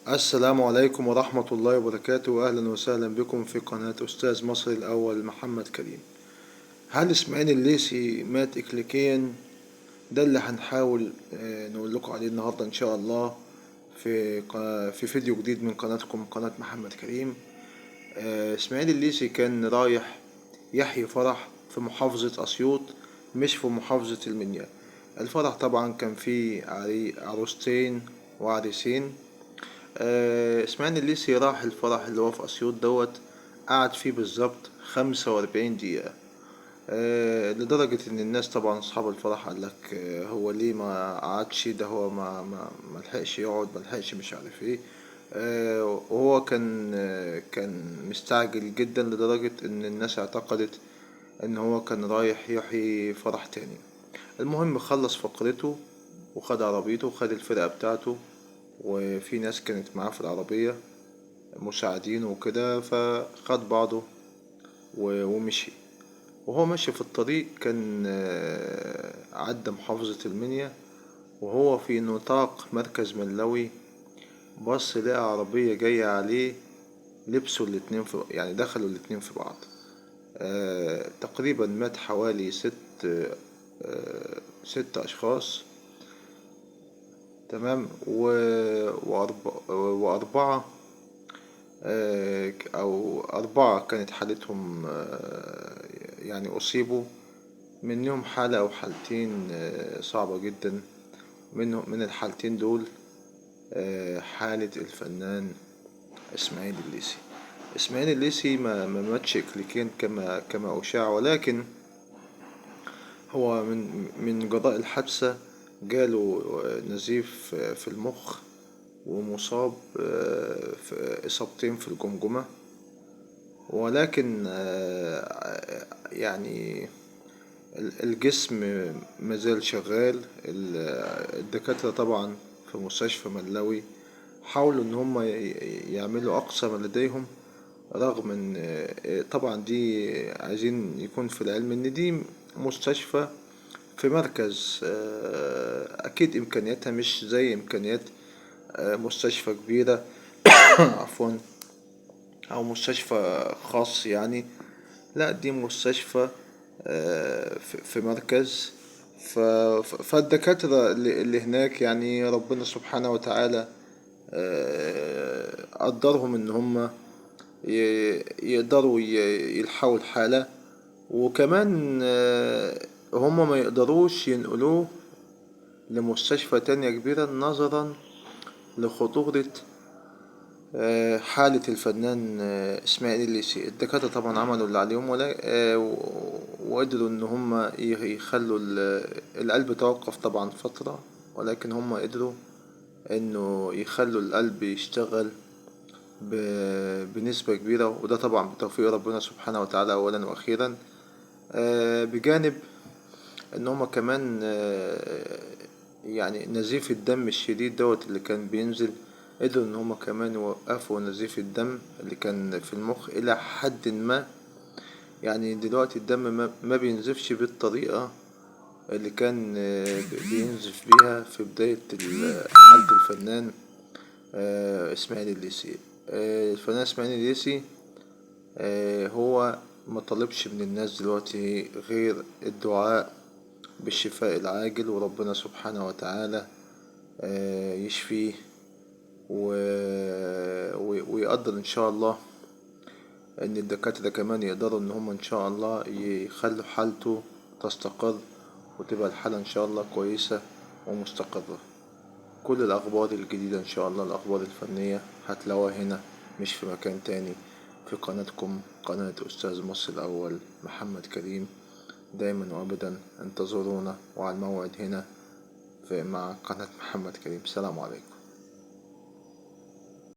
السلام عليكم ورحمة الله وبركاته، وأهلا وسهلا بكم في قناة أستاذ مصري الأول محمد كريم. هل إسماعيل الليثي مات إكلينيكيا؟ ده اللي هنحاول نقول لكم عليه النهاردة إن شاء الله في فيديو جديد من قناتكم قناة محمد كريم. إسماعيل الليثي كان رايح يحيي فرح في محافظة أسيوط، مش في محافظة المنيا. الفرح طبعا كان فيه عروستين وعريسين. إسماعيل الليثي راح الفرح اللي هو في أسيوط دوت، قعد فيه بالظبط 45 دقيقة، لدرجة إن الناس طبعا أصحاب الفرح قال لك هو ليه ما قعدش ده، هو ما لحقش يقعد، ما لحقش مش عارف إيه. وهو كان مستعجل جدا لدرجة إن الناس اعتقدت إن هو كان رايح يحيي فرح تاني. المهم خلص فقرته وخد عربيته وخد الفرقة بتاعته، وفي ناس كانت معاه في العربية مساعدينه وكده، فخد بعضه ومشي. وهو ماشي في الطريق كان عدى محافظة المنيا، وهو في نطاق مركز ملوي بص لقى عربية جاية عليه، لبسوا الاتنين في، يعني دخلوا الاتنين في بعض. تقريبا مات حوالي 6 أشخاص، تمام، وأربعة، أو 4 كانت حالتهم، يعني أصيبوا منهم حالة أو حالتين، صعبة جدا. من الحالتين دول، حالة الفنان إسماعيل الليثي. إسماعيل الليثي ما ماتش إكلينيكيا كما أشاع، ولكن هو من جراء الحادثة جاله نزيف في المخ، ومصاب في إصابتين في الجمجمة، ولكن الجسم مازال شغال. الدكاترة طبعا في مستشفى ملوي حاولوا إن هم يعملوا أقصى ما لديهم، رغم إن طبعا دي عايزين يكون في العلم إن دي مستشفى في مركز، أكيد إمكانياتها مش زي إمكانيات، مستشفى كبيرة عفوا، أو مستشفى خاص يعني. لا، دي مستشفى، في مركز. فالدكاترة اللي هناك ربنا سبحانه وتعالى، قدرهم إن هم يقدروا يلحقوا الحالة، وكمان، هم ما يقدروش ينقلوه لمستشفى تانية كبيرة نظرا لخطورة، حالة الفنان، إسماعيل الليثي. الدكاترة طبعا عملوا اللي عليهم، وقدروا إن هم يخلوا القلب توقف طبعا فترة، ولكن هم قدروا إنه يخلوا القلب يشتغل بنسبة كبيرة، وده طبعا بتوفيق ربنا سبحانه وتعالى أولا وأخيرا. بجانب إن هم كمان، نزيف الدم الشديد دوت اللي كان بينزل، قدروا إن هم كمان يوقفوا نزيف الدم اللي كان في المخ إلى حد ما. دلوقتي الدم ما بينزفش بالطريقة اللي كان، بينزف بيها في بداية حالة الفنان، إسماعيل الليثي. الفنان إسماعيل الليثي، هو ما طلبش من الناس دلوقتي غير الدعاء بالشفاء العاجل، وربنا سبحانه وتعالى، يشفيه ويقدر إن شاء الله إن الدكاترة كمان يقدروا إن هم إن شاء الله يخلوا حالته تستقر، وتبقى الحالة إن شاء الله كويسة ومستقرة. كل الأخبار الجديدة إن شاء الله، الأخبار الفنية، هتلاقوها هنا مش في مكان تاني، في قناتكم قناة أستاذ مصر الأول محمد كريم. دايما وأبدا انتظرونا وعلى الموعد هنا مع قناة محمد كريم. السلام عليكم.